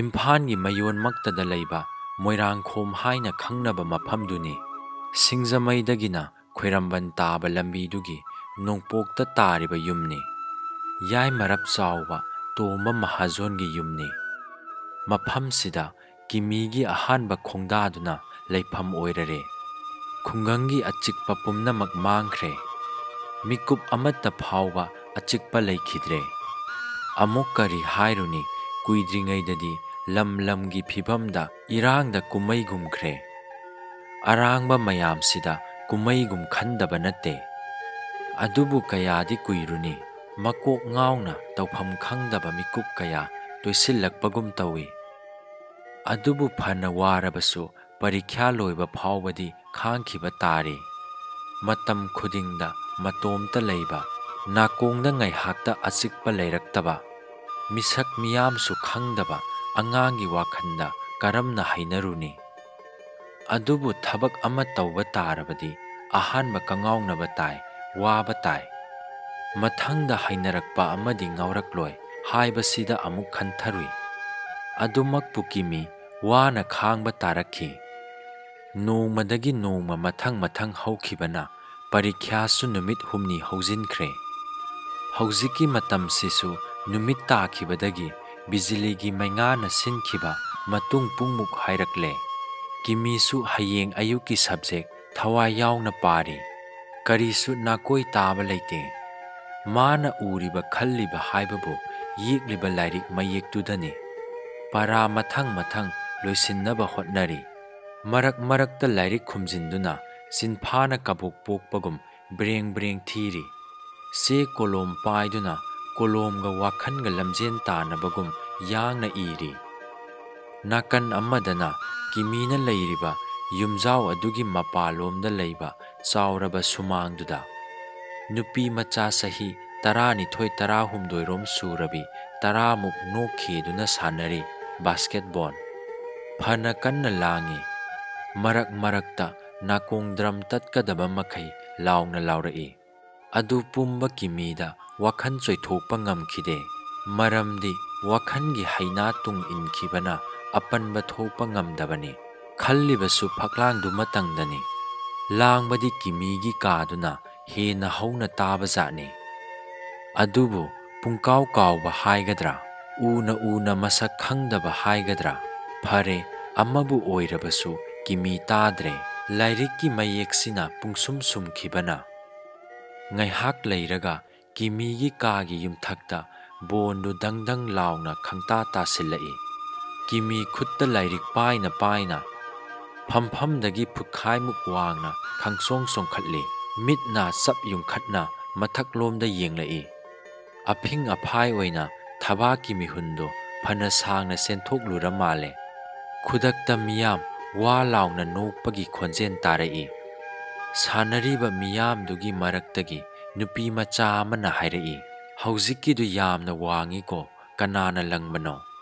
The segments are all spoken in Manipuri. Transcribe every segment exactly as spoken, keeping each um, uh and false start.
ꯏꯝꯐꯥꯜꯒꯤ ꯃꯌꯣꯟꯃꯛꯇꯗ ꯂꯩꯕ ꯃꯣꯏꯔꯥꯡꯈꯣꯝ ꯍꯥꯏꯅ ꯈꯪꯅꯕ ꯃꯐꯝꯗꯨꯅꯤ꯫ ꯁꯤꯡꯖꯃꯩꯗꯒꯤꯅ ꯈ꯭ꯋꯥꯏꯔꯝꯕꯟ ꯇꯥꯕ ꯂꯝꯕꯤꯗꯨꯒꯤ ꯅꯣꯡꯄꯣꯛꯇ ꯇꯥꯔꯤꯕ ꯌꯨꯝꯅꯤ꯫ ꯌꯥꯏꯃꯔꯞ ꯆꯥꯎꯕ ꯇꯣꯝꯕ ꯃꯍꯥꯖꯣꯟꯒꯤ ꯌꯨꯝꯅꯤ꯫ ꯃꯐꯝꯁꯤꯗ ꯀꯤꯃꯤꯒꯤ ꯑꯍꯥꯟꯕ ꯈꯣꯡꯗꯥꯗꯨꯅ ꯂꯩꯐꯝ ꯑꯣꯏꯔꯔꯦ꯫ ꯈꯨꯡꯒꯪꯒꯤ ꯑꯆꯤꯛꯄ ꯄꯨꯝꯅꯃꯛ ꯃꯥꯡꯈ꯭ꯔꯦ꯫ ꯃꯤꯀꯨꯞ ꯑꯃꯠꯇ ꯐꯥꯎꯕ ꯑꯆꯤꯛꯄ ꯂꯩꯈꯤꯗ꯭ꯔꯦ꯫ ꯑꯃꯨꯛ ꯀꯔꯤ ꯍꯥꯏꯔꯨꯅꯤ, ꯀꯨꯏꯗ꯭ꯔꯤꯉꯩꯗꯗꯤ ꯂꯝ ꯂꯝꯒꯤ ꯐꯤꯕꯝꯗ ꯏꯔꯥꯡꯗ ꯀꯨꯝꯃꯩꯒꯨꯝꯈ꯭ꯔꯦ꯫ ꯑꯔꯥꯡꯕ ꯃꯌꯥꯝꯁꯤꯗ ꯀꯨꯝꯃꯩꯒꯨꯝ ꯈꯟꯗꯕ ꯅꯠꯇꯦ꯫ ꯑꯗꯨꯕꯨ ꯀꯌꯥꯗꯤ ꯀꯨꯏꯔꯨꯅꯤ, ꯃꯀꯣꯛ ꯉꯥꯎꯅ ꯇꯧꯐꯝ ꯈꯪꯗꯕ ꯃꯤꯀꯨꯞ ꯀꯌꯥ ꯇꯣꯏꯁꯤꯜꯂꯛꯄꯒꯨꯝ ꯇꯧꯏ꯫ ꯑꯗꯨꯕꯨ ꯐꯅ ꯋꯥꯔꯕꯁꯨ ꯄꯔꯤꯈ꯭ꯌꯥ ꯂꯣꯏꯕ ꯐꯥꯎꯕꯗꯤ ꯈꯥꯡꯈꯤꯕ ꯇꯥꯔꯤ꯫ ꯃꯇꯝ ꯈꯨꯗꯤꯡꯗ ꯃꯇꯣꯝꯇ ꯂꯩꯕ, ꯅꯥꯀꯣꯡꯗ ꯉꯥꯏꯍꯥꯛꯇ ꯑꯆꯤꯛꯄ ꯂꯩꯔꯛꯇꯕ, ꯃꯤꯁꯛ ꯃꯤꯌꯥꯝꯁꯨ ꯈꯪꯗꯕ ꯑꯉꯥꯡꯒꯤ ꯋꯥꯈꯜꯗ ꯀꯔꯝꯅ ꯍꯩꯅꯔꯨꯅꯤ? ꯑꯗꯨꯕꯨ ꯊꯕꯛ ꯑꯃ ꯇꯧꯕ ꯇꯥꯔꯕꯗꯤ ꯑꯍꯥꯟꯕ ꯀꯉꯥꯎꯅꯕ ꯇꯥꯏ, ꯋꯥꯕ ꯇꯥꯏ꯫ ꯃꯊꯪꯗ ꯍꯩꯅꯔꯛꯄ ꯑꯃꯗꯤ ꯉꯥꯎꯔꯛꯂꯣꯏ ꯍꯥꯏꯕꯁꯤꯗ ꯑꯃꯨꯛ ꯈꯟꯊꯔꯨꯏ꯫ ꯑꯗꯨꯃꯛꯄꯨ ꯀꯤꯃꯤ ꯋꯥꯅ ꯈꯥꯡꯕ ꯇꯥꯔꯛꯈꯤ꯫ ꯅꯣꯡꯃꯗꯒꯤ ꯅꯣꯡꯃ ꯃꯊꯪ ꯃꯊꯪ ꯍꯧꯈꯤꯕꯅ ꯄꯔꯤꯈ꯭ꯌꯥꯁꯨ ꯅꯨꯃꯤꯠ ꯍꯨꯝꯅꯤ ꯍꯧꯖꯤꯟꯈ꯭ꯔꯦ꯫ ꯍꯧꯖꯤꯛꯀꯤ ꯃꯇꯝꯁꯤꯁꯨ ꯅꯨꯃꯤꯠ ꯇꯥꯈꯤꯕꯗꯒꯤ ꯕꯤꯖꯤꯂꯤꯒꯤ ꯃꯩꯉꯥꯅ ꯁꯤꯟꯈꯤꯕ ꯃꯇꯨꯡ ꯄꯨꯡꯃꯨꯛ ꯍꯥꯏꯔꯛꯂꯦ꯫ ꯀꯤꯃꯤꯁꯨ ꯍꯌꯦꯡ ꯑꯌꯨꯛꯀꯤ subject ꯊꯋꯥꯏ ꯌꯥꯎꯅ ꯄꯥꯔꯤ꯫ ꯀꯔꯤꯁꯨ ꯅꯥꯀꯣꯏ ꯇꯥꯕ ꯂꯩꯇꯦ꯫ ꯃꯥꯅ ꯎꯔꯤꯕ ꯈꯜꯂꯤꯕ ꯍꯥꯏꯕꯕꯨ ꯌꯦꯛꯂꯤꯕ ꯂꯥꯏꯔꯤꯛ ꯃꯌꯦꯛꯇꯨꯗꯅꯤ꯫ ꯄꯔꯥ ꯃꯊꯪ ꯃꯊꯪ ꯂꯣꯏꯁꯤꯟꯅꯕ ꯍꯣꯠꯅꯔꯤ꯫ ꯃꯔꯛ ꯃꯔꯛꯇ ꯂꯥꯏꯔꯤꯛ ꯈꯨꯝꯖꯤꯟꯗꯨꯅ ꯆꯤꯟꯐꯥꯅ ꯀꯕꯣꯛ ꯄꯣꯛꯄꯒꯨꯝ ꯕ꯭ꯔꯦꯡ ꯕ꯭ꯔꯦꯡ ꯊꯤꯔꯤ꯫ ꯆꯦ ꯀꯣꯂꯣꯝ ꯄꯥꯏꯗꯨꯅ ꯀꯣꯂꯣꯝꯒ ꯋꯥꯈꯜꯒ ꯂꯝꯖꯦꯟ ꯇꯥꯅꯕꯒꯨꯝ ꯌꯥꯡꯅ ꯏꯔꯤ꯫ ꯅꯥꯀꯟ ꯑꯃꯗꯅ ꯀꯤꯃꯤꯅ ꯂꯩꯔꯤꯕ ꯌꯨꯝꯖꯥꯎ ꯑꯗꯨꯒꯤ ꯃꯄꯥꯂꯣꯝꯗ ꯂꯩꯕ ꯆꯥꯎꯔꯕ ꯁꯨꯃꯥꯡꯗꯨꯗ ꯅꯨꯄꯤ ꯃꯆꯥ ꯆꯍꯤ ꯇꯔꯥꯅꯤꯊꯣꯏ ꯇꯔꯥꯍꯨꯝꯗꯣꯏꯔꯣꯝ ꯁꯨꯔꯕꯤ ꯇꯔꯥꯃꯨꯛ ꯅꯣꯛꯈꯤꯗꯨꯅ ꯁꯥꯟꯅꯔꯤ basketball꯫ ꯐꯅ ꯀꯟꯅ ꯂꯥꯡꯉꯤ꯫ ꯃꯔꯛ ꯃꯔꯛꯇ ꯅꯥꯀꯣꯡ drum ꯇꯠꯀꯗꯕ ꯃꯈꯩ ꯂꯥꯎꯅ ꯂꯥꯎꯔꯛꯏ꯫ ꯑꯗꯨ ꯄꯨꯝꯕ ꯀꯤꯃꯤꯗ ꯋꯥꯈꯜ ꯆꯣꯏꯊꯣꯛꯄ ꯉꯝꯈꯤꯗꯦ꯫ ꯃꯔꯝꯗꯤ ꯋꯥꯈꯜꯒꯤ ꯍꯩꯅꯥ ꯇꯨꯡ ꯏꯟꯈꯤꯕꯅ ꯑꯄꯟꯕ ꯊꯣꯛꯄ ꯉꯝꯗꯕꯅꯤ꯫ ꯈꯜꯂꯤꯕꯁꯨ ꯐꯛꯂꯥꯡꯗꯨꯃꯇꯪꯗꯅꯤ꯫ ꯂꯥꯡꯕꯗꯤ ꯀꯤꯃꯤꯒꯤ ꯀꯥꯗꯨꯅ ꯍꯦꯟꯅ ꯍꯧꯅ ꯇꯥꯕꯖꯥꯠꯅꯤ꯫ ꯑꯗꯨꯕꯨ ꯄꯨꯡꯀꯥꯎ ꯀꯥꯎꯕ ꯍꯥꯏꯒꯗ꯭ꯔꯥ, ꯎꯅ ꯎꯅ ꯃꯁꯛ ꯈꯪꯗꯕ ꯍꯥꯏꯒꯗ꯭ꯔꯥ, ꯐꯔꯦ, ꯑꯃꯕꯨ ꯑꯣꯏꯔꯕꯁꯨ ꯀꯤꯃꯤ ꯇꯥꯗ꯭ꯔꯦ꯫ ꯂꯥꯏꯔꯤꯛꯀꯤ ꯃꯌꯦꯛꯁꯤꯅ ꯄꯨꯡꯁꯨꯝ ꯁꯨꯝꯈꯤꯕꯅ꯫ ꯉꯥꯏꯍꯥꯛ ꯂꯩꯔꯒ ꯀꯤꯃꯤꯒꯤ ꯀꯥꯒꯤ ꯌꯨꯝꯊꯛꯇ ꯕꯣꯟꯗꯨ ꯗꯪ ꯗꯪ ꯂꯥꯎꯅ ꯈꯪꯇꯥ ꯇꯥꯁꯤꯜꯂꯛꯏ꯫ ꯀꯤꯃꯤ ꯈꯨꯠꯇ ꯂꯥꯏꯔꯤꯛ ꯄꯥꯏꯅ ꯄꯥꯏꯅ ꯐꯝꯐꯝꯗꯒꯤ ꯐꯨꯠꯈꯥꯏꯃꯨꯛ ꯋꯥꯡꯅ ꯈꯪꯆꯣꯡ ꯆꯣꯡꯈꯠꯂꯤ꯫ ꯃꯤꯠ ꯅꯥ ꯆꯞ ꯌꯨꯡꯈꯠꯅ ꯃꯊꯛꯂꯣꯝꯗ ꯌꯦꯡꯂꯛꯏ꯫ ꯑꯐꯤꯡ ꯑꯐꯥꯏ ꯑꯣꯏꯅ ꯊꯕꯥꯛꯀꯤ ꯃꯤꯍꯨꯟꯗꯨ ꯐꯅ ꯁꯥꯡꯅ ꯆꯦꯟꯊꯣꯛꯂꯨꯔ ꯃꯥꯜꯂꯦ꯫ ꯈꯨꯗꯛꯇ ꯃꯤꯌꯥꯝ ꯋꯥ ꯂꯥꯎꯅ ꯅꯣꯛꯄꯒꯤ ꯈꯣꯟꯖꯦꯜ ꯇꯥꯔꯛꯏ꯫ ꯁꯥꯟꯅꯔꯤꯕ ꯃꯤꯌꯥꯝꯗꯨꯒꯤ ꯃꯔꯛꯇꯒꯤ ꯅꯨꯄꯤ ꯃꯆꯥ ꯑꯃꯅ ꯍꯥꯏꯔꯛꯏ, "ꯍꯧꯖꯤꯛꯀꯤꯗꯨ ꯌꯥꯝꯅ ꯋꯥꯡꯉꯤꯀꯣ, ꯀꯅꯥꯅ ꯂꯪꯕꯅꯣ?"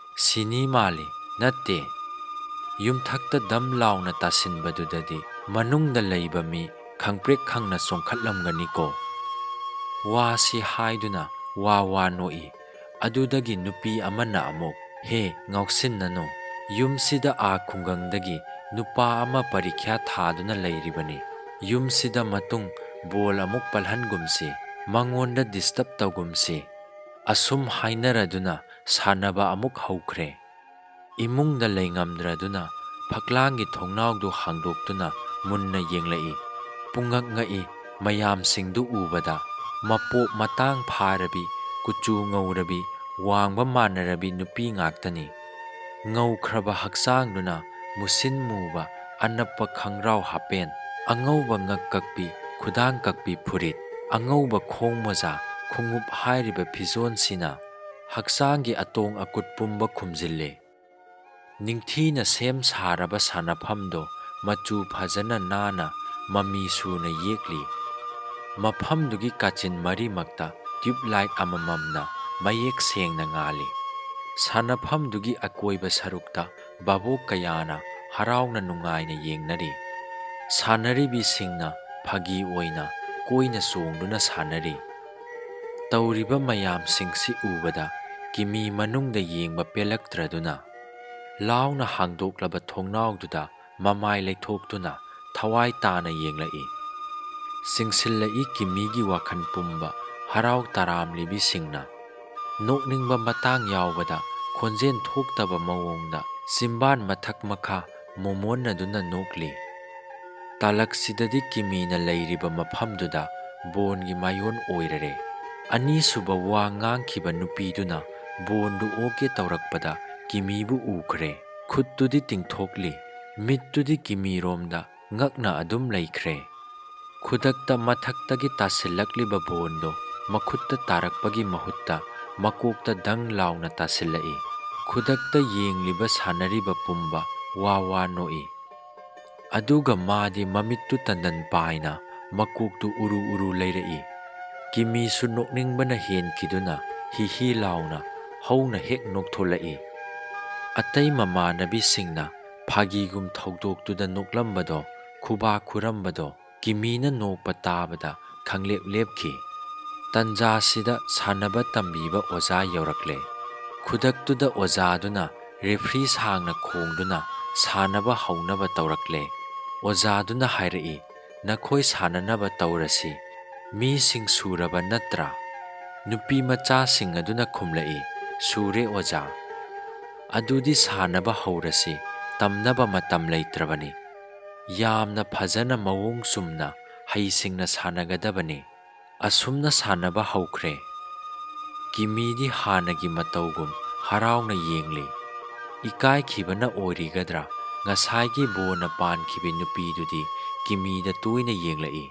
"ꯁꯤꯅꯤ ꯃꯥꯜꯂꯤ꯫" "ꯅꯠꯇꯦ꯫" ꯌꯨꯝꯊꯛꯇ ꯗꯝ ꯂꯥꯎꯅ ꯇꯥꯁꯤꯟꯕꯗꯨꯗꯗꯤ ꯃꯅꯨꯡꯗ ꯂꯩꯕ ꯃꯤ ꯈꯪꯄ꯭ꯔꯦꯛ ꯈꯪꯅ ꯆꯣꯡꯈꯠꯂꯝꯒꯅꯤꯀꯣ꯫ ꯋꯥꯁꯤ ꯍꯥꯏꯗꯨꯅ ꯋꯥ ꯋꯥ ꯅꯣꯛꯏ꯫ ꯑꯗꯨꯗꯒꯤ ꯅꯨꯄꯤ ꯑꯃꯅ ꯑꯃꯨꯛ, "ꯍꯦ, ꯉꯥꯎꯁꯤꯟꯅꯅꯨ꯫ ꯌꯨꯝꯁꯤꯗ ꯑꯥ ꯈꯨꯡꯒꯪꯗꯒꯤ ꯅꯨꯄꯥ ꯑꯃ ꯄꯔꯤꯈ꯭ꯌꯥ ꯊꯥꯗꯨꯅ ꯂꯩꯔꯤꯕꯅꯤ꯫ ꯌꯨꯝꯁꯤꯗ ꯃꯇꯨꯡ ꯕꯣꯜ ꯑꯃꯨꯛ ꯄꯜꯍꯟꯒꯨꯝꯁꯤ, ꯃꯉꯣꯟꯗ ꯗꯤꯁꯇꯔꯕ ꯇꯧꯒꯨꯝꯁꯤ꯫" ꯑꯁꯨꯝ ꯍꯥꯏꯅꯔꯗꯨꯅ ꯁꯥꯟꯅꯕ ꯑꯃꯨꯛ ꯍꯧꯈ꯭ꯔꯦ꯫ ꯏꯃꯨꯡꯗ ꯂꯩꯉꯝꯗ꯭ꯔꯗꯨꯅ ꯐꯛꯂꯥꯡꯒꯤ ꯊꯣꯡꯅꯥꯎꯗꯨ ꯍꯥꯡꯗꯣꯛꯇꯨꯅ ꯃꯨꯟꯅ ꯌꯦꯡꯂꯛꯏ꯫ ꯄꯨꯡꯉꯛ ꯉꯛꯏ꯫ ꯃꯌꯥꯝꯁꯤꯡꯗꯨ ꯎꯕꯗ ꯃꯄꯣꯛ ꯃꯇꯥꯡ ꯐꯥꯔꯕꯤ, ꯀꯨꯆꯨ ꯉꯧꯔꯕꯤ, ꯋꯥꯡꯕ ꯃꯥꯟꯅꯔꯕꯤ ꯅꯨꯄꯤ ꯉꯥꯛꯇꯅꯤ꯫ ꯉꯧꯈ꯭ꯔꯕ ꯍꯛꯆꯥꯡꯗꯨꯅ ꯃꯨꯁꯤꯟ ꯃꯨꯕ ꯑꯅꯞꯄ ꯈꯪꯒ꯭ꯔꯥꯎ ꯍꯥꯄꯦꯟ, ꯑꯉꯧꯕ ꯉꯛ ꯀꯛꯄꯤ, ꯈꯨꯗꯥꯡ ꯀꯛꯄꯤ ꯐꯨꯔꯤꯠ, ꯑꯉꯧꯕ ꯈꯣꯡ ꯃꯣꯖꯥ, ꯈꯣꯡꯎꯞ ꯍꯥꯏꯔꯤꯕ ꯐꯤꯖꯣꯜꯁꯤꯅ ꯍꯛꯆꯥꯡꯒꯤ ꯑꯇꯣꯡ ꯑꯀꯨꯠ ꯄꯨꯝꯕ ꯈꯨꯝꯖꯤꯜꯂꯦ꯫ ꯅꯤꯡꯊꯤꯅ ꯁꯦꯝ ꯁꯥꯔꯕ ꯁꯥꯟꯅꯐꯝꯗꯣ ꯃꯆꯨ ꯐꯖꯅ ꯅꯥꯟꯅ ꯃꯃꯤ ꯁꯨꯅ ꯌꯦꯛꯂꯤ꯫ ꯃꯐꯝꯗꯨꯒꯤ ꯀꯥꯆꯤꯟ ꯃꯔꯤꯃꯛꯇ ꯇ꯭ꯌꯨꯕ ꯂꯥꯏꯠ ꯑꯃꯃꯝꯅ ꯃꯌꯦꯛ ꯁꯦꯡꯅ ꯉꯥꯜꯂꯤ꯫ ꯁꯥꯟꯅꯐꯝꯗꯨꯒꯤ ꯑꯀꯣꯏꯕ ꯁꯔꯨꯛꯇ ꯚꯥꯕꯣꯛ ꯀꯌꯥꯅ ꯍꯔꯥꯎꯅ ꯅꯨꯡꯉꯥꯏꯅ ꯌꯦꯡꯅꯔꯤ꯫ ꯁꯥꯟꯅꯔꯤꯕꯤꯁꯤꯡꯅ ꯐꯥꯒꯤ ꯑꯣꯏꯅ ꯀꯣꯏꯅ ꯆꯣꯡꯗꯨꯅ ꯁꯥꯟꯅꯔꯤ꯫ ꯇꯧꯔꯤꯕ ꯃꯌꯥꯝꯁꯤꯡꯁꯤ ꯎꯕꯗ ꯀꯤꯃꯤ ꯃꯅꯨꯡꯗ ꯌꯦꯡꯕ ꯄꯦꯜꯂꯛꯇ꯭ꯔꯗꯨꯅ, ꯂꯥꯎꯅ ꯍꯥꯡꯗꯣꯛꯂꯕ ꯊꯣꯡꯅꯥꯎꯗꯨꯗ ꯃꯃꯥꯏ ꯂꯩꯊꯣꯛꯇꯨꯅ ꯊꯋꯥꯏ ꯇꯥꯅ ꯌꯦꯡꯂꯛꯏ꯫ ꯆꯤꯡꯁꯤꯜꯂꯛꯏ ꯀꯤꯃꯤꯒꯤ ꯋꯥꯈꯜ ꯄꯨꯝꯕ ꯍꯔꯥꯎ ꯇꯔꯥꯝꯂꯤꯕꯤꯁꯤꯡꯅ꯫ ꯅꯣꯛꯅꯤꯡꯕ ꯃꯇꯥꯡ ꯌꯥꯎꯕꯗ ꯈꯣꯟꯖꯦꯜ ꯊꯣꯛꯇꯕ ꯃꯑꯣꯡꯗ ꯆꯤꯝꯕꯥꯟ ꯃꯊꯛ ꯃꯈꯥ ꯃꯣꯃꯣꯟꯅꯗꯨꯅ ꯅꯣꯛꯂꯤ꯫ ꯇꯥꯂꯛꯁꯤꯗꯗꯤ ꯀꯤꯃꯤꯅ ꯂꯩꯔꯤꯕ ꯃꯐꯝꯗꯨꯗ ꯕꯣꯟꯒꯤ ꯃꯥꯌꯣꯟ ꯑꯣꯏꯔꯔꯦ꯫ ꯑꯅꯤꯁꯨꯕ ꯋꯥ ꯉꯥꯡꯈꯤꯕ ꯅꯨꯄꯤꯗꯨꯅ ꯕꯣꯟꯗꯨ ꯑꯣꯛꯀꯦ ꯇꯧꯔꯛꯄꯗ ꯀꯤꯃꯤꯕꯨ ꯎꯈ꯭ꯔꯦ꯫ ꯈꯨꯠꯇꯨꯗꯤ ꯇꯤꯡꯊꯣꯛꯂꯤ, ꯃꯤꯠꯇꯨꯗꯤ ꯀꯤꯃꯤꯔꯣꯝꯗ ꯉꯛꯅ ꯑꯗꯨꯝ ꯂꯩꯈ꯭ꯔꯦ꯫ ꯈꯨꯗꯛꯇ ꯃꯊꯛꯇꯒꯤ ꯇꯥꯁꯤꯜꯂꯛꯂꯤꯕ ꯕꯣꯟꯗꯣ ꯃꯈꯨꯠꯇ ꯇꯥꯔꯛꯄꯒꯤ ꯃꯍꯨꯠꯇ ꯃꯀꯣꯛꯇ ꯗꯪ ꯂꯥꯎꯅ ꯇꯥꯁꯤꯜꯂꯛꯏ꯫ ꯈꯨꯗꯛꯇ ꯌꯦꯡꯂꯤꯕ ꯁꯥꯟꯅꯔꯤꯕ ꯄꯨꯝꯕ ꯋꯥ ꯋꯥ ꯅꯣꯛꯏ꯫ ꯑꯗꯨꯒ ꯃꯥꯗꯤ ꯃꯃꯤꯠꯇꯨ ꯇꯟꯗꯟ ꯄꯥꯏꯅ ꯃꯀꯣꯛꯇꯨ ꯎꯔꯨ ꯎꯔꯨ ꯂꯩꯔꯛꯏ꯫ ꯀꯤꯃꯤꯁꯨ ꯅꯣꯛꯅꯤꯡꯕꯅ ꯍꯦꯟꯈꯤꯗꯨꯅ ꯍꯤ ꯍꯤ ꯂꯥꯎꯅ ꯍꯧꯅ ꯍꯦꯛ ꯅꯣꯛꯊꯣꯂꯛꯏ꯫ ꯑꯇꯩ ꯃꯃꯥꯟꯅꯕꯤꯁꯤꯡꯅ ꯐꯥꯒꯤꯒꯨꯝ ꯊꯧꯗꯣꯛꯇꯨꯗ ꯅꯣꯛꯂꯝꯕꯗꯣ, ꯈꯨꯕꯥꯛ ꯈꯨꯔꯝꯕꯗꯣ, ꯀꯤꯃꯤꯅ ꯅꯣꯛꯄ ꯇꯥꯕꯗ ꯈꯪꯂꯦꯞ ꯂꯦꯞꯈꯤ꯫ ꯇꯟꯖꯥꯁꯤꯗ ꯁꯥꯟꯅꯕ ꯇꯝꯕꯤꯕ ꯑꯣꯖꯥ ꯌꯧꯔꯛꯂꯦ꯫ ꯈꯨꯗꯛꯇꯨꯗ ꯑꯣꯖꯥꯗꯨꯅ ꯔꯦꯐ꯭ꯔꯤ ꯁꯥꯡꯅ ꯈꯣꯡꯗꯨꯅ ꯁꯥꯟꯅꯕ ꯍꯧꯅꯕ ꯇꯧꯔꯛꯂꯦ꯫ ꯑꯣꯖꯥꯗꯨꯅ ꯍꯥꯏꯔꯛꯏ, "ꯅꯈꯣꯏ ꯁꯥꯟꯅꯅꯕ ꯇꯧꯔꯁꯤ꯫ ꯃꯤꯁꯤꯡ ꯁꯨꯔꯕ ꯅꯠꯇ꯭ꯔꯥ?" ꯅꯨꯄꯤ ꯃꯆꯥꯁꯤꯡ ꯑꯗꯨꯅ ꯈꯨꯝꯂꯛꯏ, "ꯁꯨꯔꯦ ꯑꯣꯖꯥ꯫ ꯑꯗꯨꯗꯤ ꯁꯥꯟꯅꯕ ꯍꯧꯔꯁꯤ, ꯇꯝꯅꯕ ꯃꯇꯝ ꯂꯩꯇ꯭ꯔꯕꯅꯤ꯫ ꯌꯥꯝꯅ ꯐꯖꯅ ꯃꯑꯣꯡ ꯆꯨꯝꯅ ꯍꯩꯁꯤꯡꯅ ꯁꯥꯟꯅꯒꯗꯕꯅꯤ"꯫ ꯑꯁꯨꯝꯅ ꯁꯥꯟꯅꯕ ꯍꯧꯈ꯭ꯔꯦ꯫ ꯀꯤꯃꯤꯗꯤ ꯍꯥꯟꯅꯒꯤ ꯃꯇꯧꯒꯨꯝ ꯍꯔꯥꯎꯅ ꯌꯦꯡꯂꯤ꯫ ꯏꯀꯥꯏꯈꯤꯕꯅ ꯑꯣꯏꯔꯤꯒꯗ꯭ꯔꯥ, ꯉꯁꯥꯏꯒꯤ ꯕꯣꯟꯅ ꯄꯥꯟꯈꯤꯕꯤ ꯅꯨꯄꯤꯗꯨꯗꯤ ꯀꯤꯃꯤꯗ ꯇꯣꯏꯅ ꯌꯦꯡꯂꯛꯏ꯫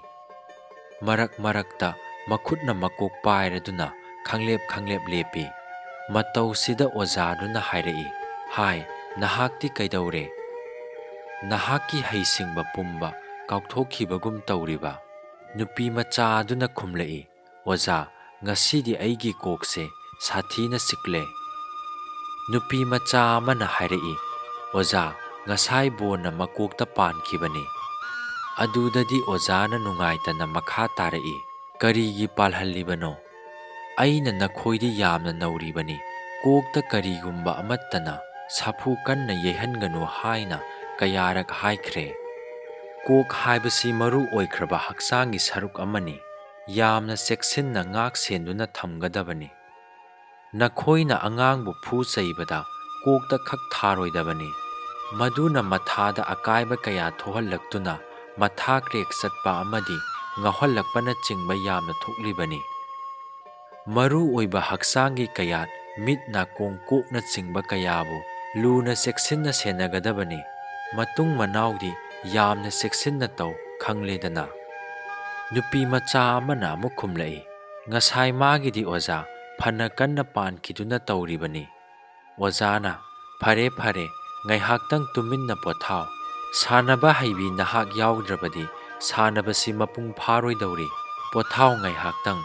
ꯃꯔꯛ ꯃꯔꯛꯇ ꯃꯈꯨꯠꯅ ꯃꯀꯣꯛ ꯄꯥꯏꯔꯗꯨꯅ ꯈꯪꯂꯦꯞ ꯈꯪꯂꯦꯞ ꯂꯦꯞꯄꯤ꯫ ꯃꯇꯧꯁꯤꯗ ꯑꯣꯖꯥꯗꯨꯅ ꯍꯥꯏꯔꯛꯏ, "ꯍꯥꯏ, ꯅꯍꯥꯛꯇꯤ ꯀꯩꯗꯧꯔꯦ? ꯅꯍꯥꯛꯀꯤ ꯍꯩꯁꯤꯡꯕ ꯄꯨꯝꯕ ꯀꯥꯎꯊꯣꯛꯈꯤꯕꯒꯨꯝ ꯇꯧꯔꯤꯕ?" ꯅꯨꯄꯤ ꯃꯆꯥ ꯑꯗꯨꯅ ꯈꯨꯝꯂꯛꯏ, "ꯑꯣꯖꯥ, ꯉꯁꯤꯗꯤ ꯑꯩꯒꯤ ꯀꯣꯛꯁꯦ ꯁꯥꯊꯤꯅ ꯆꯤꯛꯂꯦ"꯫ ꯅꯨꯄꯤ ꯃꯆꯥ ꯑꯃꯅ ꯍꯥꯏꯔꯛꯏ, "ꯑꯣꯖꯥ, ꯉꯁꯥꯏ ꯕꯣꯟꯅ ꯃꯀꯣꯛꯇ ꯄꯥꯟꯈꯤꯕꯅꯤ"꯫ ꯑꯗꯨꯗꯗꯤ ꯑꯣꯖꯥꯅ ꯅꯨꯡꯉꯥꯏꯇꯅ ꯃꯈꯥ ꯇꯥꯔꯛꯏ, "ꯀꯔꯤꯒꯤ ꯄꯥꯜꯍꯜꯂꯤꯕꯅꯣ? ꯑꯩꯅ ꯅꯈꯣꯏꯗꯤ ꯌꯥꯝꯅ ꯅꯧꯔꯤꯕꯅꯤ, ꯀꯣꯛꯇ ꯀꯔꯤꯒꯨꯝꯕ ꯑꯃꯠꯇꯅ ꯁꯥꯐꯨ ꯀꯟꯅ ꯌꯩꯍꯟꯒꯅꯨ ꯍꯥꯏꯅ ꯀꯌꯥꯔꯛ ꯍꯥꯏꯈ꯭ꯔꯦ꯫ ꯀꯣꯛ ꯍꯥꯏꯕꯁꯤ ꯃꯔꯨ ꯑꯣꯏꯈ꯭ꯔꯕ ꯍꯛꯆꯥꯡꯒꯤ ꯁꯔꯨꯛ ꯑꯃꯅꯤ꯫ ꯌꯥꯝꯅ ꯆꯦꯛꯁꯤꯟꯅ ꯉꯥꯛ ꯁꯦꯟꯗꯨꯅ ꯊꯝꯒꯗꯕꯅꯤ꯫ ꯅꯈꯣꯏꯅ ꯑꯉꯥꯡꯕꯨ ꯐꯨ ꯆꯩꯕꯗ ꯀꯣꯛꯇ ꯈꯛ ꯊꯥꯔꯣꯏꯗꯕꯅꯤ꯫ ꯃꯗꯨꯅ ꯃꯊꯥꯗ ꯑꯀꯥꯏꯕ ꯀꯌꯥ ꯊꯣꯛꯍꯜꯂꯛꯇꯨꯅ ꯃꯊꯥ ꯀ꯭ꯔꯦꯛ ꯆꯠꯄ ꯑꯃꯗꯤ ꯉꯥꯎꯍꯜꯂꯛꯄꯅꯆꯤꯡꯕ ꯌꯥꯝꯅ ꯊꯣꯛꯂꯤꯕꯅꯤ꯫ ꯃꯔꯨ ꯑꯣꯏꯕ ꯍꯛꯆꯥꯡꯒꯤ ꯀꯌꯥꯠ, ꯃꯤꯠ, ꯅꯥꯀꯣꯡ, ꯀꯣꯛꯅꯆꯤꯡꯕ ꯀꯌꯥꯕꯨ ꯂꯨꯅ ꯆꯦꯛꯁꯤꯟꯅ ꯁꯦꯟꯅꯒꯗꯕꯅꯤ꯫ ꯃꯇꯨꯡ ꯃꯅꯥꯎꯗꯤ ꯌꯥꯝꯅ ꯆꯦꯛꯁꯤꯟꯅ ꯇꯧ, ꯈꯪꯂꯦꯗꯅ꯫ ꯅꯨꯄꯤ ꯃꯆꯥ ꯑꯃꯅ ꯑꯃꯨꯛ ꯈꯨꯝꯂꯛꯏ, "ꯉꯁꯥꯏ ꯃꯥꯒꯤꯗꯤ ꯑꯣꯖꯥ ꯐꯅ ꯀꯟꯅ ꯄꯥꯟꯈꯤꯗꯨꯅ ꯇꯧꯔꯤꯕꯅꯤ꯫" ꯑꯣꯖꯥꯅ, "ꯐꯔꯦ, ꯐꯔꯦ, ꯉꯥꯏꯍꯥꯛꯇꯪ ꯇꯨꯃꯤꯟꯅ ꯄꯣꯊꯥꯎ꯫ ꯁꯥꯟꯅꯕ ꯍꯩꯕꯤ ꯅꯍꯥꯛ ꯌꯥꯎꯗ꯭ꯔꯕꯗꯤ ꯁꯥꯟꯅꯕꯁꯤ ꯃꯄꯨꯡ ꯐꯥꯔꯣꯏꯗꯧꯔꯤ꯫ ꯄꯣꯊꯥꯎ ꯉꯥꯏꯍꯥꯛꯇꯪ꯫"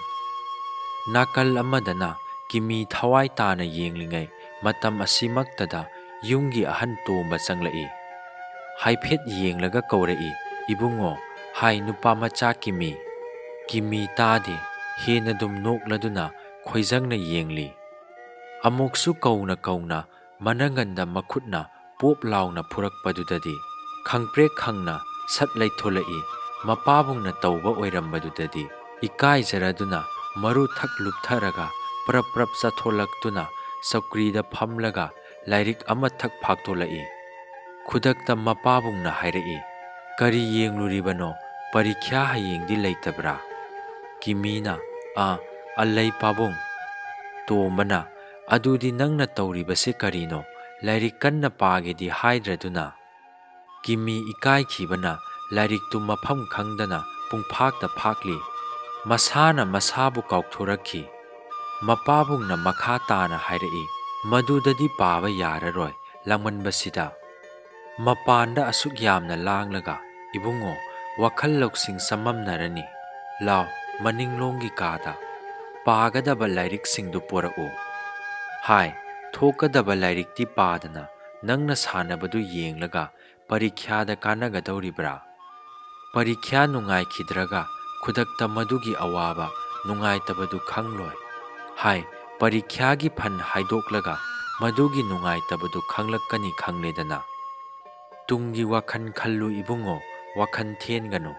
ꯅꯥꯀꯜ ꯑꯃꯗꯅ ꯀꯤꯃꯤ ꯊꯋꯥꯏ ꯇꯥꯅ ꯌꯦꯡꯂꯤꯉꯩ ꯃꯇꯝ ꯑꯁꯤꯃꯛꯇꯗ ꯌꯨꯝꯒꯤ ꯑꯍꯟ ꯇꯣꯝꯕ ꯆꯪꯂꯛꯏ꯫ ꯍꯥꯏꯐꯦꯠ ꯌꯦꯡꯂꯒ ꯀꯧꯔꯛꯏ, "ꯏꯕꯨꯡꯉꯣ, ꯍꯥꯏ ꯅꯨꯄꯥ ꯃꯆꯥ ꯀꯤꯃꯤ꯫" ꯀꯤꯃꯤ ꯇꯥꯗꯦ, ꯍꯦꯟꯅ ꯑꯗꯨꯝ ꯅꯣꯛꯂꯗꯨꯅ ꯈꯣꯏꯖꯪꯅ ꯌꯦꯡꯂꯤ꯫ ꯑꯃꯨꯛꯁꯨ ꯀꯧꯅ ꯀꯧꯅ ꯃꯅꯪꯒꯟꯗ ꯃꯈꯨꯠꯅ ꯄꯣꯞ ꯂꯥꯎꯅ ꯐꯨꯔꯛꯄꯗꯨꯗꯗꯤ ꯈꯪꯄ꯭ꯔꯦꯛ ꯈꯪꯅ ꯁꯠ ꯂꯩꯊꯣꯂꯛꯏ꯫ ꯃꯄꯥꯕꯨꯡꯅ ꯇꯧꯕ ꯑꯣꯏꯔꯝꯕꯗꯨꯗꯗꯤ ꯏꯀꯥꯏꯖꯔꯗꯨꯅ ꯃꯔꯨ ꯊꯛ ꯂꯨꯞꯊꯔꯒ ꯄ꯭ꯔꯞ ꯄ꯭ꯔꯞ ꯆꯠꯊꯣꯂꯛꯇꯨꯅ ꯆꯧꯀ꯭ꯔꯤꯗ ꯐꯝꯂꯒ ꯂꯥꯏꯔꯤꯛ ꯑꯃ ꯊꯛ ꯐꯥꯛꯇꯣꯂꯛꯏ꯫ ꯈꯨꯗꯛꯇ ꯃꯄꯥꯕꯨꯡꯅ ꯍꯥꯏꯔꯛꯏ, "ꯀꯔꯤ ꯌꯦꯡꯂꯨꯔꯤꯕꯅꯣ? ꯄꯔꯤꯈ꯭ꯌꯥ ꯍꯌꯦꯡꯗꯤ ꯂꯩꯇꯕ꯭ꯔꯥ?" ꯀꯤꯃꯤꯅ, "ꯑ, ꯑ, ꯂꯩ ꯄꯥꯕꯨꯡ꯫" ꯇꯣꯝꯕꯅ, "ꯑꯗꯨꯗꯤ ꯅꯪꯅ ꯇꯧꯔꯤꯕꯁꯦ ꯀꯔꯤꯅꯣ? ꯂꯥꯏꯔꯤꯛ ꯀꯟꯅ ꯄꯥꯒꯦꯗꯤ ꯍꯥꯏꯗ꯭ꯔꯗꯨꯅ?" ꯀꯤꯃꯤ ꯏꯀꯥꯏꯈꯤꯕꯅ ꯂꯥꯏꯔꯤꯛꯇꯨ ꯃꯐꯝ ꯈꯪꯗꯅ ꯄꯨꯡꯐꯥꯛꯇ ꯐꯥꯛꯂꯤ꯫ ꯃꯁꯥꯅ ꯃꯁꯥꯕꯨ ꯀꯥꯎꯊꯣꯔꯛꯈꯤ꯫ ꯃꯄꯥꯕꯨꯡꯅ ꯃꯈꯥ ꯇꯥꯅ ꯍꯥꯏꯔꯛꯏ, "ꯃꯗꯨꯗꯗꯤ ꯄꯥꯕ ꯌꯥꯔꯔꯣꯏ, ꯂꯥꯡꯃꯟꯕꯁꯤꯗ꯫ ꯃꯄꯥꯟꯗ ꯑꯁꯨꯛ ꯌꯥꯝꯅ ꯂꯥꯡꯂꯒ, ꯏꯕꯨꯡꯉꯣ, ꯋꯥꯈꯜ ꯂꯧꯁꯤꯡ ꯆꯃꯝꯅꯔꯅꯤ꯫ ꯂꯥꯎ, ꯃꯅꯤꯡꯂꯣꯝꯒꯤ ꯀꯥꯗ ꯄꯥꯒꯗꯕ ꯂꯥꯏꯔꯤꯛꯁꯤꯡꯗꯨ ꯄꯣꯔꯛꯎ꯫" ꯍꯥꯏ, ꯊꯣꯛꯀꯗꯕ ꯂꯥꯏꯔꯤꯛꯇꯤ ꯄꯥꯗꯅ ꯅꯪꯅ ꯁꯥꯟꯅꯕꯗꯨ ꯌꯦꯡꯂꯒ ꯄꯔꯤꯈ꯭ꯌꯥꯗ ꯀꯥꯟꯅꯒꯗꯧꯔꯤꯕ꯭ꯔꯥ? ꯄꯔꯤꯈ꯭ꯌꯥ ꯅꯨꯡꯉꯥꯏꯈꯤꯗ꯭ꯔꯒ ꯈꯨꯗꯛꯇ ꯃꯗꯨꯒꯤ ꯑꯋꯥꯕ, ꯅꯨꯡꯉꯥꯏꯇꯕꯗꯨ ꯈꯪꯂꯣꯏ꯫ ꯍꯥꯏ, ꯄꯔꯤꯈ꯭ꯌꯥꯒꯤ ꯐꯟ ꯍꯥꯏꯗꯣꯛꯂꯒ ꯃꯗꯨꯒꯤ ꯅꯨꯡꯉꯥꯏꯇꯕꯗꯨ ꯈꯪꯂꯛꯀꯅꯤ ꯈꯪꯂꯦꯗꯅ꯫ ꯇꯨꯡꯒꯤ ꯋꯥꯈꯜ ꯈꯜꯂꯨ ꯏꯕꯨꯡꯉꯣ, ꯋꯥꯈꯜ ꯊꯦꯟꯒꯅꯨ꯫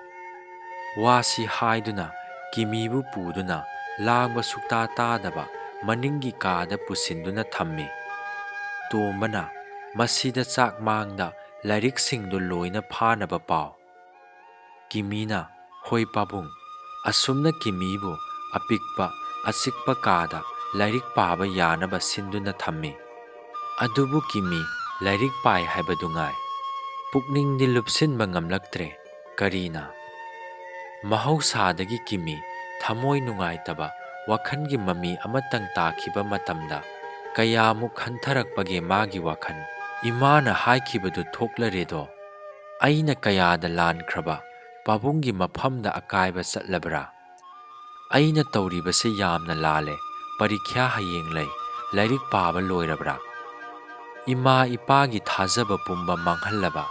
ꯋꯥꯁꯤ ꯍꯥꯏꯗꯨꯅ ꯀꯤꯃꯤꯕꯨ ꯄꯨꯗꯨꯅ ꯂꯥꯡꯕ ꯁꯨꯛꯇꯥ ꯇꯥꯗꯕ ꯃꯅꯤꯡꯒꯤ ꯀꯥꯗ ꯄꯨꯁꯤꯟꯗꯨꯅ ꯊꯝꯃꯤ꯫ ꯇꯣꯝꯕꯅ, "ꯃꯁꯤꯗ ꯆꯥꯛ ꯃꯥꯡꯗ ꯂꯥꯏꯔꯤꯛꯁꯤꯡꯗꯨ ꯂꯣꯏꯅ ꯐꯥꯅꯕ ꯄꯥꯎ꯫" ꯀꯤꯃꯤꯅ, "ꯍꯣꯏ ꯄꯥꯕꯨꯡ꯫" ꯑꯁꯨꯝꯅ ꯀꯤꯃꯤꯕꯨ ꯑꯄꯤꯛꯄ ꯑꯆꯤꯛꯄ ꯀꯥꯗ ꯂꯥꯏꯔꯤꯛ ꯄꯥꯕ ꯌꯥꯅꯕ ꯁꯤꯟꯗꯨꯅ ꯊꯝꯃꯤ꯫ ꯑꯗꯨꯕꯨ ꯀꯤꯃꯤ ꯂꯥꯏꯔꯤꯛ ꯄꯥꯏ ꯍꯥꯏꯕꯗꯨ ꯉꯥꯏ꯫ ꯄꯨꯛꯅꯤꯡꯗꯤ ꯂꯨꯞꯁꯤꯟꯕ ꯉꯝꯂꯛꯇ꯭ꯔꯦ꯫ ꯀꯔꯤꯅ? ꯃꯍꯧꯁꯥꯗꯒꯤ ꯀꯤꯃꯤ ꯊꯃꯣꯏ ꯅꯨꯡꯉꯥꯏꯇꯕ ꯋꯥꯈꯜꯒꯤ ꯃꯃꯤ ꯑꯃꯇꯪ ꯇꯥꯈꯤꯕ ꯃꯇꯝꯗ ꯀꯌꯥꯃꯨꯛ ꯍꯟꯊꯔꯛꯄꯒꯦ ꯃꯥꯒꯤ ꯋꯥꯈꯜ꯫ ꯏꯃꯥꯅ ꯍꯥꯏꯈꯤꯕꯗꯨ ꯊꯣꯛꯂꯔꯦꯗꯣ꯫ ꯑꯩꯅ ꯀꯌꯥꯗ ꯂꯥꯟꯈ꯭ꯔꯕ ꯄꯥꯕꯨꯡꯒꯤ ꯃꯐꯝꯗ ꯑꯀꯥꯏꯕ ꯆꯠꯂꯕ꯭ꯔꯥ? ꯑꯩꯅ ꯇꯧꯔꯤꯕꯁꯦ ꯌꯥꯝꯅ ꯂꯥꯜꯂꯦ꯫ ꯄꯔꯤꯈ꯭ꯌꯥ ꯍꯌꯦꯡ ꯂꯩ꯫ ꯂꯥꯏꯔꯤꯛ ꯄꯥꯕ ꯂꯣꯏꯔꯕ꯭ꯔꯥ? ꯏꯃꯥ ꯏꯄꯥꯒꯤ ꯊꯥꯖꯕ ꯄꯨꯝꯕ ꯃꯥꯡꯍꯜꯂꯕ꯫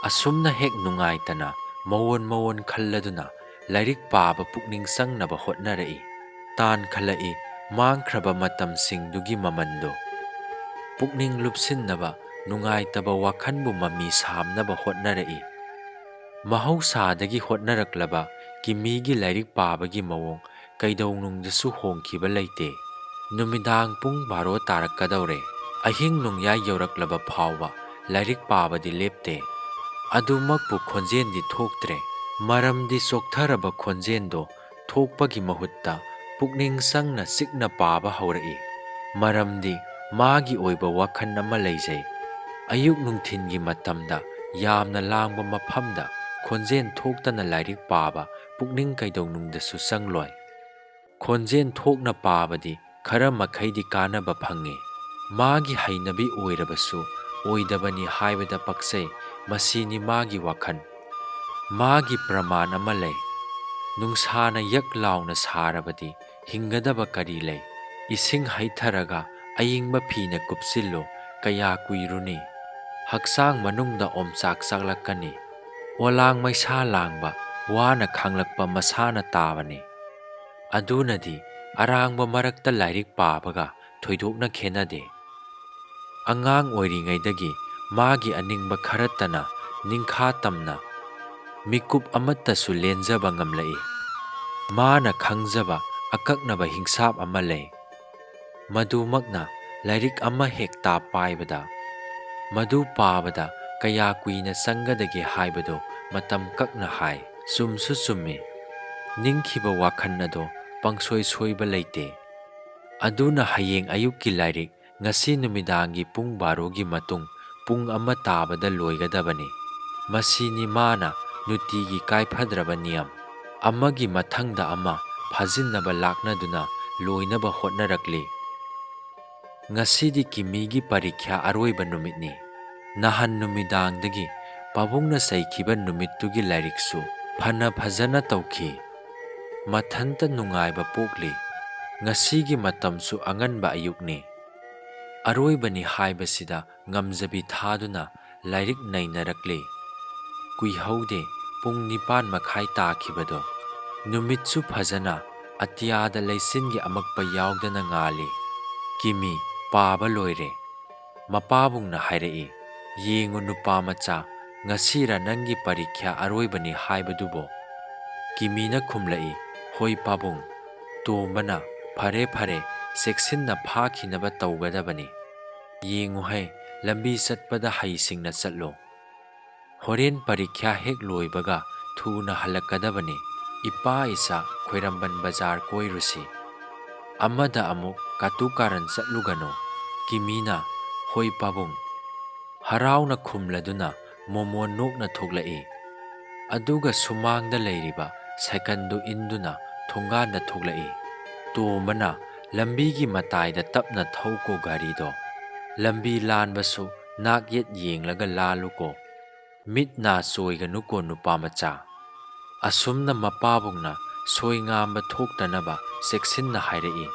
ꯑꯁꯨꯝꯅ ꯍꯦꯛ ꯅꯨꯡꯉꯥꯏꯇꯅ ꯃꯑꯣꯟ ꯃꯑꯣꯟ ꯈꯜꯂꯗꯨꯅ ꯂꯥꯏꯔꯤꯛ ꯄꯥꯕ ꯄꯨꯛꯅꯤꯡ ꯆꯪꯅꯕ ꯍꯣꯠꯅꯔꯛꯏ꯫ ꯇꯥꯟꯈꯠꯂꯛꯏ ꯃꯥꯡꯈ꯭ꯔꯕ ꯃꯇꯝꯁꯤꯡꯗꯨꯒꯤ ꯃꯃꯟꯗꯨ꯫ ꯄꯨꯛꯅꯤꯡ ꯂꯨꯞꯁꯤꯟꯅꯕ ꯅꯨꯡꯉꯥꯏꯇꯕ ꯋꯥꯈꯜꯕꯨ ꯃꯃꯤ ꯁꯥꯝꯅꯕ ꯍꯣꯠꯅꯔꯛꯏ꯫ ꯃꯍꯧꯁꯥꯗꯒꯤ ꯍꯣꯠꯅꯔꯛꯂꯕ ꯀꯤꯃꯤꯒꯤ ꯂꯥꯏꯔꯤꯛ ꯄꯥꯕꯒꯤ ꯃꯑꯣꯡ ꯀꯩꯗꯧꯅꯨꯡꯗꯁꯨ ꯍꯣꯡꯈꯤꯕ ꯂꯩꯇꯦ꯫ ꯅꯨꯃꯤꯗꯥꯡ ꯄꯨꯡ ꯕꯥꯔꯣ ꯇꯥꯔꯛꯀꯗꯧꯔꯦ꯫ ꯑꯍꯤꯡ ꯅꯣꯡꯌꯥꯏ ꯌꯧꯔꯛꯂꯕ ꯐꯥꯎꯕ ꯂꯥꯏꯔꯤꯛ ꯄꯥꯕꯗꯤ ꯂꯦꯞꯇꯦ꯫ ꯑꯗꯨꯃꯛꯄꯨ ꯈꯣꯟꯖꯦꯜꯗꯤ ꯊꯣꯛꯇ꯭ꯔꯦ꯫ ꯃꯔꯝꯗꯤ ꯆꯣꯛꯊꯔꯕ ꯈꯣꯟꯖꯦꯜꯗꯣ ꯊꯣꯛꯄꯒꯤ ꯃꯍꯨꯠꯇ ꯄꯨꯛꯅꯤꯡ ꯆꯪꯅ ꯆꯤꯛꯅ ꯄꯥꯕ ꯍꯧꯔꯛꯏ꯫ ꯃꯔꯝꯗꯤ ꯃꯥꯒꯤ ꯑꯣꯏꯕ ꯋꯥꯈꯜ ꯑꯃ ꯂꯩꯖꯩ꯫ ꯑꯌꯨꯛ ꯅꯨꯡꯊꯤꯟꯒꯤ ꯃꯇꯝꯗ ꯌꯥꯝꯅ ꯂꯥꯡꯕ ꯃꯐꯝꯗ ꯈꯣꯟꯖꯦꯜ ꯊꯣꯛꯇꯅ ꯂꯥꯏꯔꯤꯛ ꯄꯥꯕ ꯄꯨꯛꯅꯤꯡ ꯀꯩꯗꯧꯅꯨꯡꯗꯁꯨ ꯆꯪꯂꯣꯏ꯫ ꯈꯣꯟꯖꯦꯜ ꯊꯣꯛꯅ ꯄꯥꯕꯗꯤ ꯈꯔ ꯃꯈꯩꯗꯤ ꯀꯥꯟꯅꯕ ꯐꯪꯉꯤ꯫ ꯃꯥꯒꯤ ꯍꯩꯅꯕꯤ ꯑꯣꯏꯔꯕꯁꯨ ꯑꯣꯏꯗꯕꯅꯤ ꯍꯥꯏꯕꯗ ꯄꯛꯆꯩ꯫ ꯃꯁꯤꯅꯤ ꯃꯥꯒꯤ ꯋꯥꯈꯜ꯫ ꯃꯥꯒꯤ ꯄ꯭ꯔꯃꯥꯟ ꯑꯃ ꯂꯩ, "ꯅꯨꯡꯁꯥꯅ ꯌꯛ ꯂꯥꯎꯅ ꯁꯥꯔꯕꯗꯤ ꯍꯤꯡꯒꯗꯕ ꯀꯔꯤ ꯂꯩ? ꯏꯁꯤꯡ ꯍꯩꯊꯔꯒ ꯑꯏꯪꯕ ꯐꯤꯅ ꯀꯨꯞꯁꯤꯜꯂꯨ, ꯀꯌꯥ ꯀꯨꯏꯔꯨꯅꯤ? ꯍꯛꯆꯥꯡ ꯃꯅꯨꯡꯗ ꯑꯣꯝꯆꯥꯛ ꯆꯥꯛꯂꯛꯀꯅꯤ꯫ ꯑꯣꯂꯥꯡ ꯃꯩꯁꯥ ꯂꯥꯡꯕ ꯋꯥꯅ ꯈꯥꯡꯂꯛꯄ ꯃꯁꯥꯅ ꯇꯥꯕꯅꯤ꯫ ꯑꯗꯨꯅꯗꯤ ꯑꯔꯥꯡꯕ ꯃꯔꯛꯇ ꯂꯥꯏꯔꯤꯛ ꯄꯥꯕꯒ ꯊꯣꯏꯗꯣꯛꯅ ꯈꯦꯠꯅꯗꯦ꯫ ꯑꯉꯥꯡ ꯑꯣꯏꯔꯤꯉꯩꯗꯒꯤ ꯃꯥꯒꯤ ꯑꯅꯤꯡꯕ ꯈꯔꯇꯅ ꯅꯤꯡꯈꯥ ꯇꯝꯅ ꯃꯤꯀꯨꯞ ꯑꯃꯠꯇꯁꯨ ꯂꯦꯟꯖꯕ ꯉꯝꯂꯛꯏ꯫ ꯃꯥꯅ ꯈꯪꯖꯕ ꯑꯀꯛꯅꯕ ꯍꯤꯡꯁꯥꯞ ꯑꯃ ꯂꯩ꯫ ꯃꯗꯨꯃꯛꯅ ꯂꯥꯏꯔꯤꯛ ꯑꯃ ꯍꯦꯛꯇ ꯄꯥꯏꯕꯗ, ꯃꯗꯨ ꯄꯥꯕꯗ ꯀꯌꯥ ꯀꯨꯏꯅ ꯆꯪꯒꯗꯒꯦ ꯍꯥꯏꯕꯗꯨ ꯃꯇꯝ ꯀꯛꯅ ꯍꯥꯏ꯫ ꯆꯨꯝꯁꯨ ꯆꯨꯝꯃꯤ꯫ ꯅꯤꯡꯈꯤꯕ ꯋꯥꯈꯜ ꯑꯗꯣ ꯄꯪꯁꯣꯏ ꯁꯣꯏꯕ ꯂꯩꯇꯦ꯫ ꯑꯗꯨꯅ ꯍꯌꯦꯡ ꯑꯌꯨꯛꯀꯤ ꯂꯥꯏꯔꯤꯛ ꯉꯁꯤ ꯅꯨꯃꯤꯗꯥꯡꯒꯤ ꯄꯨꯡ ꯕꯥꯔꯣꯒꯤ ꯃꯇꯨꯡ ꯄꯨꯡ ꯑꯃ ꯇꯥꯕꯗ ꯂꯣꯏꯒꯗꯕꯅꯤ꯫ ꯃꯁꯤꯅꯤ ꯃꯥꯅ ꯅꯨꯡꯇꯤꯒꯤ ꯀꯥꯏꯐꯗ꯭ꯔꯕ ꯅꯤꯌꯝ꯫ ꯑꯃꯒꯤ ꯃꯊꯪꯗ ꯑꯃ ꯐꯥꯖꯤꯟꯅꯕ ꯂꯥꯛꯅꯗꯨꯅ ꯂꯣꯏꯅꯕ ꯍꯣꯠꯅꯔꯛꯂꯤ꯫ ꯉꯁꯤꯗꯤ ꯀꯤꯃꯤꯒꯤ ꯄꯔꯤꯈ꯭ꯌꯥ ꯑꯔꯣꯏꯕ ꯅꯨꯃꯤꯠꯅꯤ꯫ ꯅꯍꯥꯟ ꯅꯨꯃꯤꯗꯥꯡꯗꯒꯤ ꯄꯥꯕꯨꯡꯅ ꯆꯩꯈꯤꯕ ꯅꯨꯃꯤꯠꯇꯨꯒꯤ ꯂꯥꯏꯔꯤꯛꯁꯨ ꯐꯅ ꯐꯖꯅ ꯇꯧꯈꯤ꯫ ꯃꯊꯟꯇ ꯅꯨꯡꯉꯥꯏꯕ ꯄꯣꯛꯂꯤ꯫ ꯉꯁꯤꯒꯤ ꯃꯇꯝꯁꯨ ꯑꯉꯟꯕ ꯑꯌꯨꯛꯅꯤ꯫ ꯑꯔꯣꯏꯕꯅꯤ ꯍꯥꯏꯕꯁꯤꯗ ꯉꯝꯖꯕꯤ ꯊꯥꯗꯨꯅ ꯂꯥꯏꯔꯤꯛ ꯅꯩꯅꯔꯛꯂꯤ꯫ ꯀꯨꯏꯍꯧꯗꯦ, ꯄꯨꯡ ꯅꯤꯄꯥꯟ ꯃꯈꯥꯏ ꯇꯥꯈꯤꯕꯗꯣ꯫ ꯅꯨꯃꯤꯠꯁꯨ ꯐꯖꯅ ꯑꯇꯤꯌꯥꯗ ꯂꯩꯆꯤꯟꯒꯤ ꯑꯃꯛꯄ ꯌꯥꯎꯗꯅ ꯉꯥꯜꯂꯤ꯫ ꯀꯤꯃꯤ, ꯄꯥꯕ ꯂꯣꯏꯔꯦ꯫ ꯃꯄꯥꯕꯨꯡꯅ ꯍꯥꯏꯔꯛꯏ, "ꯌꯦꯡꯉꯨ ꯅꯨꯄꯥ ꯃꯆꯥ, ꯉꯁꯤꯔ ꯅꯪꯒꯤ ꯄꯔꯤꯈ꯭ꯌꯥ ꯑꯔꯣꯏꯕꯅꯤ ꯍꯥꯏꯕꯗꯨꯕꯣ?" ꯀꯤꯃꯤꯅ ꯈꯨꯝꯂꯛꯏ, "ꯍꯣꯏ ꯄꯥꯕꯨꯡ"꯫ ꯇꯣꯝꯕꯅ, "ꯐꯔꯦ ꯐꯔꯦ, ꯆꯦꯛꯁꯤꯟꯅ ꯐꯥꯈꯤꯅꯕ ꯇꯧꯒꯗꯕꯅꯤ꯫ ꯌꯦꯡꯉꯨꯍꯦ, ꯂꯝꯕꯤ ꯆꯠꯄꯗ ꯍꯩꯁꯤꯡꯅ ꯆꯠꯂꯨ꯫ ꯍꯣꯔꯦꯟ ꯄꯔꯤꯈ꯭ꯌꯥ ꯍꯦꯛ ꯂꯣꯏꯕꯒ ꯊꯨꯅ ꯍꯜꯂꯛꯀꯗꯕꯅꯤ꯫ ꯏꯄꯥ ꯏꯆꯥ ꯈꯣꯏꯔꯝꯕꯟ ꯕꯖꯥꯔ ꯀꯣꯏꯔꯨꯁꯤ꯫ ꯑꯃꯗ ꯑꯃꯨꯛ ꯀꯥꯇꯨ ꯀꯥꯔꯟ ꯆꯠꯂꯨꯒꯅꯨ"꯫ ꯀꯤꯃꯤꯅ, "ꯍꯣꯏ ꯄꯥꯕꯨꯡ"꯫ ꯍꯔꯥꯎꯅ ꯈꯨꯝꯂꯗꯨꯅ ꯃꯣꯃꯣꯟ ꯅꯣꯛꯅ ꯊꯣꯛꯂꯛꯏ꯫ ꯑꯗꯨꯒ ꯁꯨꯃꯥꯡꯗ ꯂꯩꯔꯤꯕ ꯁꯥꯏꯀꯜꯗꯨ ꯏꯟꯗꯨꯅ ꯊꯣꯡꯒꯥꯟꯗ ꯊꯣꯛꯂꯛꯏ꯫ ꯇꯣꯝꯕꯅ, "ꯂꯝꯕꯤꯒꯤ ꯃꯇꯥꯏꯗ ꯇꯞꯅ ꯊꯧꯀꯣ ꯒꯥꯔꯤꯗꯣ꯫ ꯂꯝꯕꯤ ꯂꯥꯟꯕꯁꯨ ꯅꯥꯛ ꯌꯦꯠ ꯌꯦꯡꯂꯒ ꯂꯥꯜꯂꯨꯀꯣ꯫ ꯃꯤꯠ ꯅꯥ ꯆꯣꯏꯒꯅꯨꯀꯣ ꯅꯨꯄꯥ ꯃꯆꯥ"꯫ ꯑꯁꯨꯝꯅ ꯃꯄꯥꯕꯨꯡꯅ ꯁꯣꯏꯉꯥꯝꯕ ꯊꯣꯛꯇꯅꯕ ꯆꯦꯛꯁꯤꯟꯅ ꯍꯥꯏꯔꯛꯏ꯫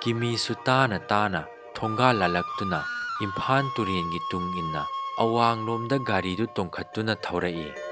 ꯀꯤꯃꯤꯁꯨ ꯇꯥꯅ ꯇꯥꯅ ꯊꯣꯡꯒꯥꯜ ꯂꯥꯜꯂꯛꯇꯨꯅ ꯏꯝꯐꯥꯜ ꯇꯨꯔꯦꯟꯒꯤ ꯇꯨꯡ ꯏꯟꯅ ꯑꯋꯥꯡꯂꯣꯝꯗ ꯒꯥꯔꯤꯗꯨ ꯇꯣꯡꯈꯠꯇꯨꯅ ꯊꯧꯔꯛꯏ꯫